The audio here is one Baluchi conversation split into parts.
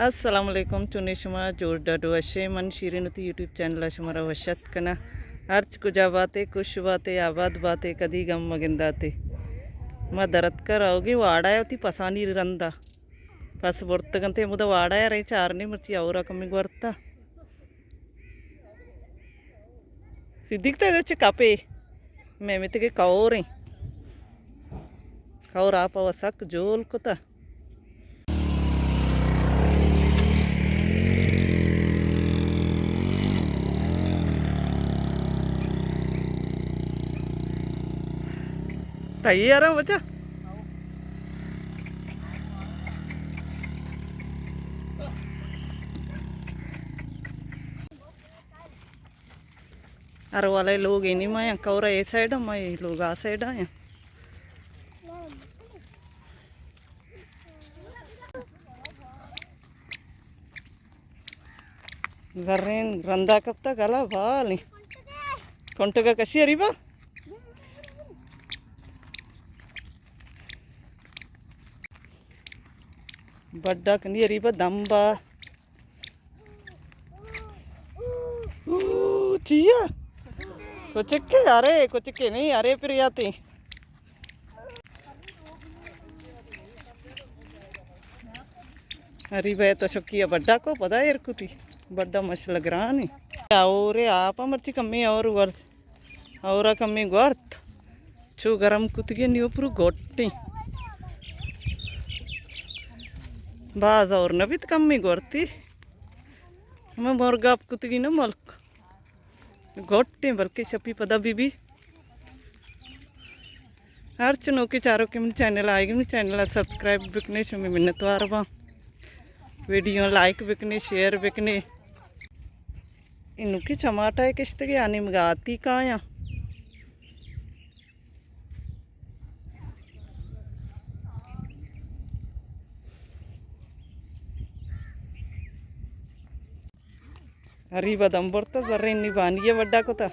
السلام علیکم، چونے شما؟ جوڑ ڈاڈو اشے؟ من شیرین وتی یوٹیوب چینل ءَ شمارا وش اتک کناں۔ ہرچ کجا باتے، خوش باتے، آباد باتے، کدی گم مگنداتے۔ ما درتکا راوگیں واڑا ءَ وتی پسانی رندا۔ پس برتگنتے مدا واڑا ءَ رئے چارنے، مرچی اورا کمی گورتا۔ صدیق تے چہ کپے، میں متگے کوریں۔ کور آپا و سک جول کتا۔ تیار ہیں بچہ؟ ہر والے لوگ اینی ما ہیں، کورا اے سائیڈ ہیں، ما اے لوگ آ سائیڈ ہیں۔ زرین رندا کپتا گلا بال۔ کنٹگا کشی اریبا۔ بڈا کنی اریبا دمبا۔ او، چیا؟ کچکے؟ ارے، کچکے نہیں، ارے پریاتی۔ اری بے تو شکی بڈا کو پدا ایر کتی۔ بڈا مشل گرانی۔ اور آپا مرچی کمی اور ور، اورا کمی گورت۔ چو گرم کتگی نیو پرو گوٹی۔ باز اور نبیت کمی گورتی۔ ہمیں مرگاپ کتگی نہ ملک۔ گوٹیں بلکہ شپی پدا بی بی۔ ہر چنوکے چاروکے من چینل آئیگی، من چینل سبسکرائب بکنے، شمی منتوار باں۔ ویڈیو لائک بکنے، شیئر بکنے۔ انوکی چماٹا کشتگی آنی مگاتی کایاں۔ ہری بدم برتا زرین نی بانی ءَ وڈا کتا۔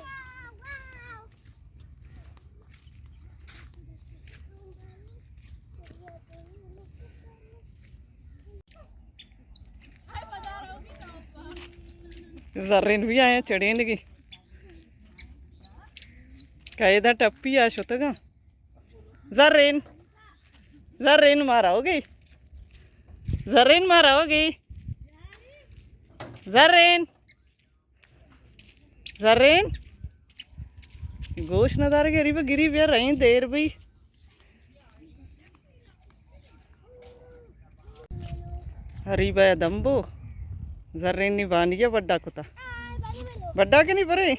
زرین بھی آیا چڑینگی۔ قاعدہ ٹپی آ شتگا۔ زرین، زرین مارا ہوگی۔ زرین مارا ہوگی۔ زرین۔ زرین، گوش نہ دارگی، اری بہ گری بیا رئیں دیر بی۔ اری بہ دمبو، زرین نی بانی ءَ بڈا کتا۔ بڈا کنی برے؟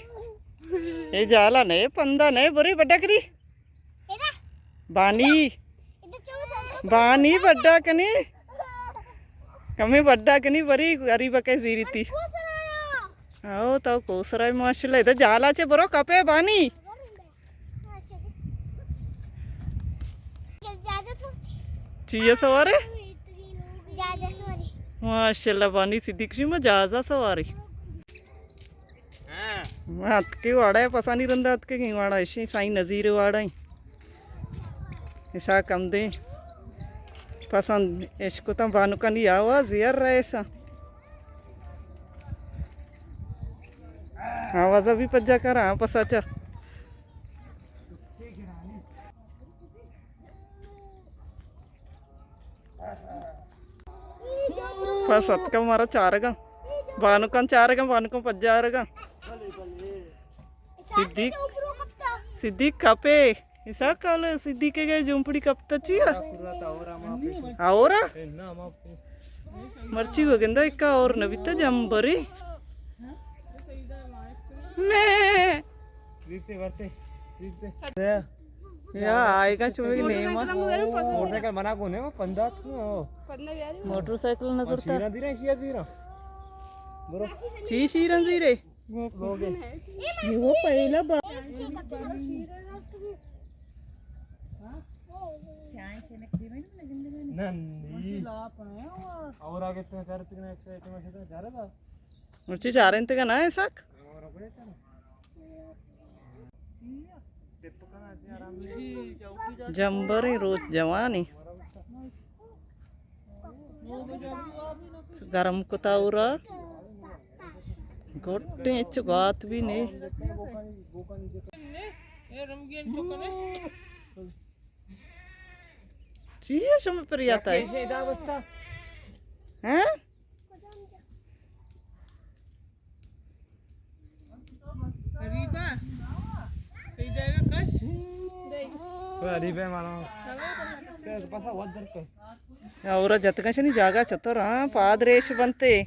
اے جالا نئے، پندا نئے، برے بڈا کنی۔ بانی۔ بانی بڈا کنی۔ کمی بڈا کنی بری غریب کے زیری تی۔ او تو کوسرا ماشاءاللہ، ادا جالا چے برو کپے بانی۔ چیئے سوارے؟ ماشاءاللہ بانی صدیق جی ما جازا سواری۔ ما اتکے واڑا ءَ پسانی رندا اتکے گیں واڑا اشی سائیں نذیر واڑا ءَ۔ اسا کم دیں پسند اشکتاں بانکانی آواز یار رئیسا۔ آوازا بھی پجا کر ہاں پسا چا۔ پس اتکا مارا چارگا۔ بانکان چارگا، بانکان پجارگا۔ صدیق، صدیق کپے۔ اسا کال صدیق کے جمپڑی کپتا چیا؟ اور؟ مرچی گو گندا اکا اور نبیتا جمبری۔ میں۔ یا آئے گا چومے نیما۔ موٹر سائیکل منا کو نے پندات کو۔ موٹر سائیکل نظر تا۔ شیران دیرا، شیران دیرا۔ برو۔ چی شیران دیرے؟ یہ وہ پہلا بار۔ نہ، نہیں۔ اور آگے تو چار تک نہ ایک سو ایک میں سے تو چار تھا۔ مرچی چاریں تک نہ ہے سک۔ جمبریں روچ جوانی۔ گرم کتا اورا۔ گٹیں اچ گوات بھی نے۔ چی ہے شما پر آتا ہے؟ ہیں؟ غریبہ، غریبہ مانا۔ اور جتگا شنی جاگہ چتر، ہاں، پاد ریش بنتے۔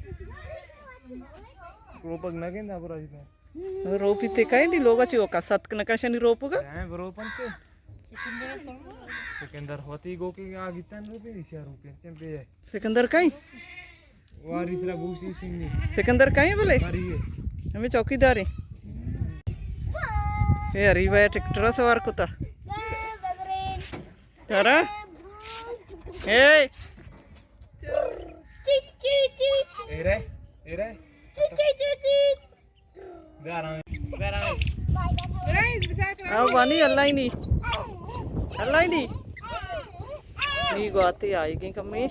روپک نہ گندا برا جی۔ روپی تے کہیں دی لوگا چی وکا ستک نہ کشنی روپگا۔ ہیں، روپن تے۔ سکندر ہوتی گو کے آ گیتن روپی، ریشا روپی، چم پہ ہے۔ سکندر کہیں؟ واری سرا بوسی سنی۔ سکندر کہیں بولے؟ واری ہے۔ ہمیں چوکیدار ہیں۔ اے اری بھائی ٹریکٹر سوار کتا۔ ترا؟ اے۔ اے رے، اے رے۔ او بانی اللہ ہی نہیں، اللہ ہی نہیں۔ نی گواتی آئی گئی کمی۔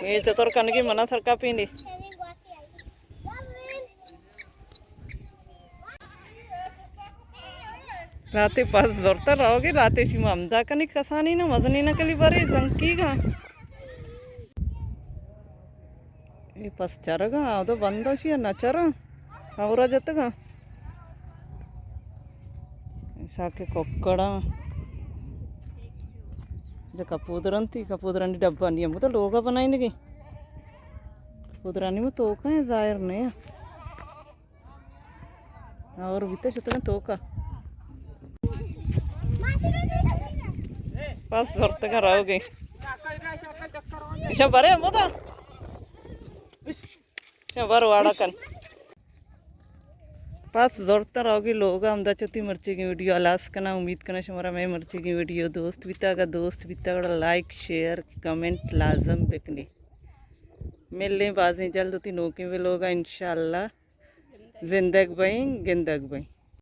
یہ چطور کنگی منا سرکا پینی۔ راتے پاس زورتا رہوگے، راتے شیما ہمدا کنی کسانی نا، مزنی نا کلی بارے زنکی گا۔ اے پس چرگاں، اودو بندوشی نہ چراں، اورا جتگاں۔ ایسا کہ ککڑاں، جا کپودرنتی، کپودرانی ڈبہ نی ہم تو لوگا بنائینگی۔ کپودرانی مو توکا ہیں، ظاہر نہیں۔ اور بیتے شتگاں توکا۔ پس زرتگاں رہوگے۔ ایشاں برے ہمودا۔ ایشاں بر واڑا کن۔ پس زرتاں رہوگے لوگا ہمدا چتی مرچیگیں ویڈیو ہلاس کناں۔ امید کناں شمارا مئے مرچیگیں ویڈیو دوست بیتا۔ اگا دوست بیتا گڑا لائک، شیئر، کمنٹ لازم بکنی۔ ملیں بازیں جلد وتی نوکیں ویلوگا انشاءاللہ۔ زندگ بئیں، گندگ بئیں۔